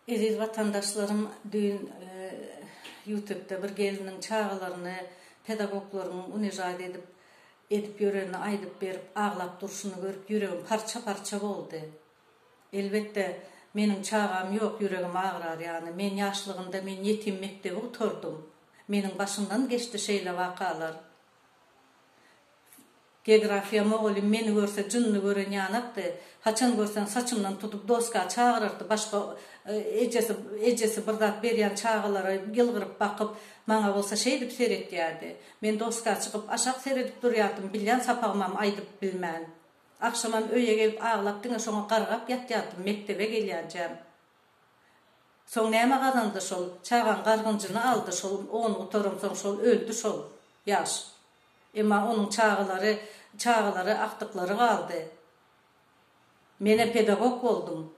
Eziz watandaşlarym düýn ýutubda bir gelniň çagalaryny pedagoglaryň unižat edip edip ýörenini aýdyp berip aglap durşuny görüp ýüregim parça parça boldy. Elbetde meniň çagam ýok ýüregim agrar ýany men ýaşlygynda men ýetim mekdebi gutardym. Meniň başymdan geçdi şeýle wakalar. Geografiýa mugallym meni görse jynyny gören ýanakdy. Haçan görseň saçymdan tutup doska çagyrardy. Başga ejesi ejesi bir zat berýän çagalara ýylgyryp bakyp, maňa bolsa şeýdip seretýärdi. Men doska çykyp aşak seredip durýardym, bilýän sapagymam aýdyp bilmän. Agşamam öýe gelip aglap diňe şoňa gargap ýatýardym mekdebe gelýänjäm. Soň näme gazandy şol, çagaň gargynjyny aldy şol ony gutaransoň şol öldi şol ýaş. Emma onuň çagalary, çagalary, agtyklary galdy. Menem pedagog boldum.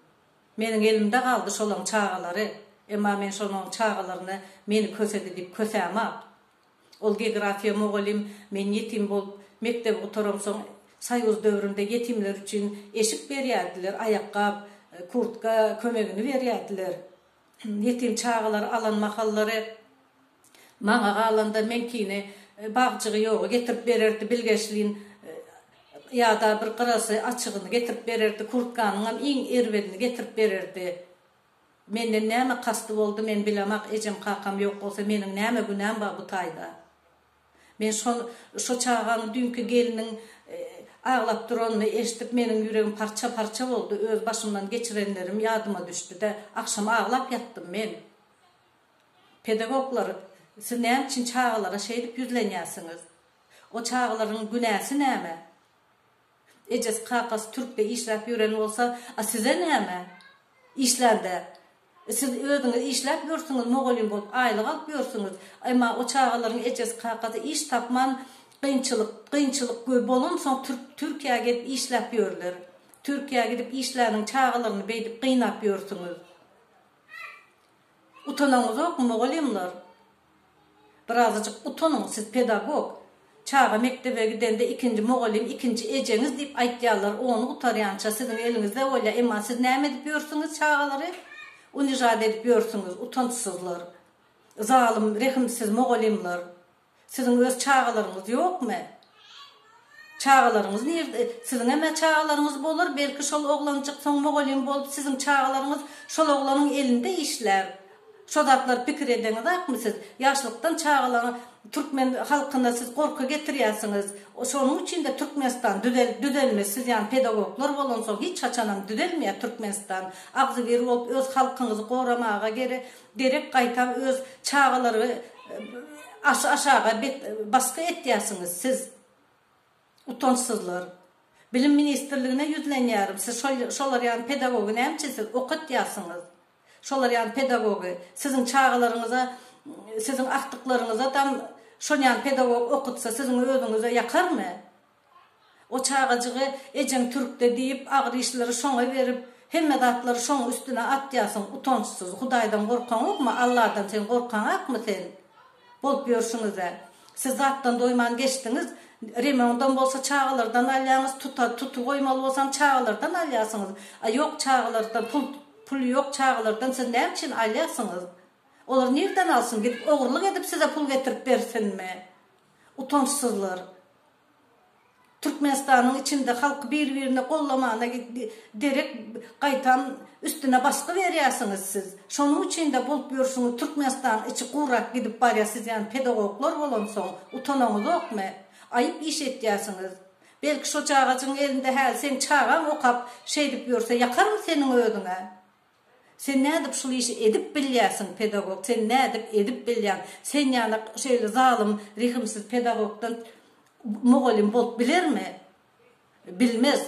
Meniň elimde galdy şolaň çagalary. Emma men şolaň çagalaryny meni kösedi diýip kösämok. Ol geografiýa mugallym, men ýetim bolup, mekdebi gutaramsoň, soýuz döwründe ýetimler üçin eşik berýärdiler, aýakgap, kurtka kömegini berýärdiler. Ýetim çagalary alan mahallary maňa galanda meňkini bagjygy ýogy getirip bererdi bilgeşlin ýa-da bir gyrasy açygyny getirip bererdi, kurtkanyňam iň erbedini getirip bererdi. Menden näme kasty boldy men bilemak ejem kakam ýok bolsa meniň näme günäm bar bu taýda. Men şo şo çagaň düýnki gelniň aglap duranyny eşdip meniň ýüregim parça parça boldy öz başymdan geçirenlerim ýadyma düşdüde agşam aglap ýatdym men. Pedagoglar siz näme üçin çagalara şeýdip ýüzlenýärsiňiz? O çagalaryň günäsi näme? Ejesi kakasy türkde işläp ýören bolsa a size näme? Işlände Siz özüňiz işläp ýörsüňiz mugallym bolup aýlyk alyp ýörsüňiz. Emma o çagalaryň ejesi kakasy iş tapman kynçylyk kynçylyk gö bolansoň türk Türkiýä gelip işläp ýörler. Türkiýä gidip işläniň çagalaryny beýdip gynap ýörsüňiz. Utanaňyzokmy mugallymlar? Birazajyk utanyň siz pedagog. Çaga mekdebe gidende ikinji mugallym ikinji ejeňiz diýip aýtýarlar ony gutarýança siziň eliňizde bolýar emma siz näme edip ýörsüňiz çagalary unižat edip ýörsüňiz utançsyzlar zalym rehimsiz mugallymlar. Siziň öz çagalaryňyz ýokmy? Çagalaryňyz nirde? Siziňem-ä çagalaryňyz bolar, belki şol oglanjyk soň mugallym bolup siziň çagalaryňyz şol oglanyň elinde işlär. Şo zatlary pikir edeňizakmy siz? Ýaşlykdan çagalaryň türkmen halkyna siz gorky getirýärsiňiz. Şonuň üçin-de Türkmenistan düzel düzelmez. Siz ýaly pedagoglar bolansoň hiç haçanam düzelmeýär Türkmenistan. Agzybir bolup öz halkyňyzy goramaga gere Derek gaýtam öz çagalary aş aşaga bet basgy etýärsiňiz siz utançsyzlar. Bilim ministrligine ýüzlenýärim siz şol şolar ýaly pedagogy näme üçin siz okatýarsyňyz şolar ýaly pedagogy siziň çagalaryňyza siziň agtyklaryňyza dam şol ýaly pedagog okatsa siziň özüňize ýakarmy O çagajygy ejeň türkde diýip agyr işleri şoňa berip hemme zatlary şoň üstüne atýasyň utançsyz hudaýdan gorkaňokmy alladan sen gorkaňakmy sen bolup ýörşüňize siz zatdan doýman geçdiňiz remondam bolsa çagalardan alýaňyz tuta tuty goýmaly bolsam çagalardan alýasyňyz a ýok çagalardan pul pul ýok çagalardan siz näme üçin alýasyňyz olar nirden alsyn gidip ogurlyk edip size pul getirip bersinmi utançsyzlar. Türkmenistanyň içinde halky bir birine gollamana derek gaýtam üstüne basgy berýärsiňiz siz. Şonuň üçinde bolup ýörşüňiz Türkmenistanyň içi gurap gidip barýar siz ýaly pedagoglar bolansoň utanaňyzokmy? Aýyp iş etýärsiňiz. Belki şo çagajygyň elinde häli seň çagaň okap şeýdip ýörse ýakarmy seniň özüňe? Sen nädip şul işi edip bilýärsiň pedagog sen nädip edip bilýäň sen ýaly şeýle zalym rehimsiz pedagogdan mugallym bolup bilermi bilmez.